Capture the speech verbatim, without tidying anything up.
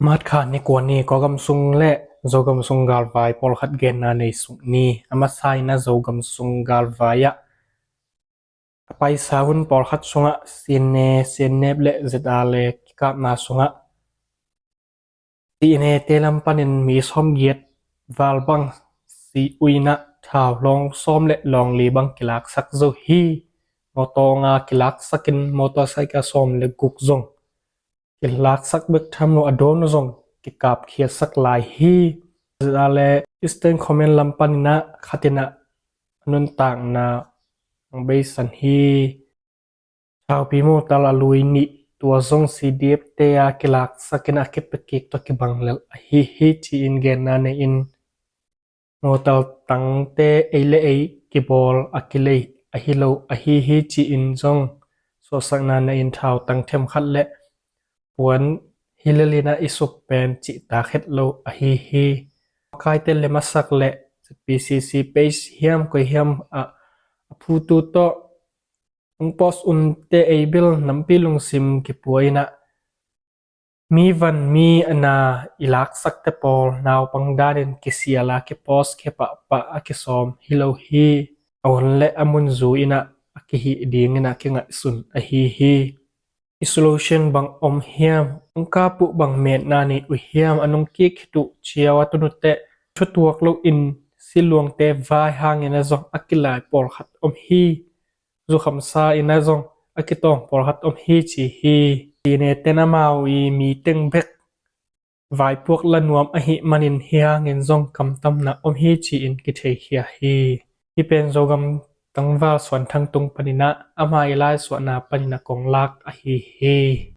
March kha ni kua ni, Kawlgam sung le Zogam sung galvai pawlkhat genna nei suk ni. A masa in ah Zogam sung galvai ah a paisa hun pawlkhat sungah C N A, C N F le Z R A kikapna sungah C N A te lam panin mi sawmgiat val bang si uh in ah thau lawng sawm le lawng li bang kilaksak zo hi. Mawtaw nga kilaksakin motorcycle sawm le guk zong kilaksak bek tham lo, a dawn uh zong kikapkhiatsak lai hi. Z R A le Eastern Command lam panin ah khat in ah a nuntakna hong beisan hi. Thaupi mawtal a lui nih, tua zong C D F te a kilaksakin a kipia kik tawh kibang lel ahi hi, ci-in genna nei-in, mawtal tangte ei le ei kibawl a kilei ahi lo ahi hi, ci-in zong suahsakna nei-in thau tang themkhat le puan hi lel in ah i suk pen cihtak het lo ahi hi. Makaite le masak le Z P C C page hiam koi hiam ah a phutu tawh hong post umte ei bel nampi lungsim kipua in ah, mi van mi a na i laksakte pawl naupang danin kisial a kipost khia pahpah a kisawm hi lo hi. A hun le a mun zui in ah a kihih dingin ah kingaihsun ahi hi. Isolation bang om hiam, ong kapuh bang metna nei uh hiam, a nung kik khit uh ciau a tun uh teh thutuak loin siluangte vai hangin ah zong a kilai pawlkhat om hi. Zukhamsa in ah zong a kitawng pawlkhat om hi, ci hi. C N A ten amau i mi teng bek vaipuak la nuam ahih manin hih hangin zong kamtamna om hi, ci-in kitheikhia hi. Hih pen Zogam tangval Suan Thang tung panin ah ama i laisuahna panin a kong lak ahi hi.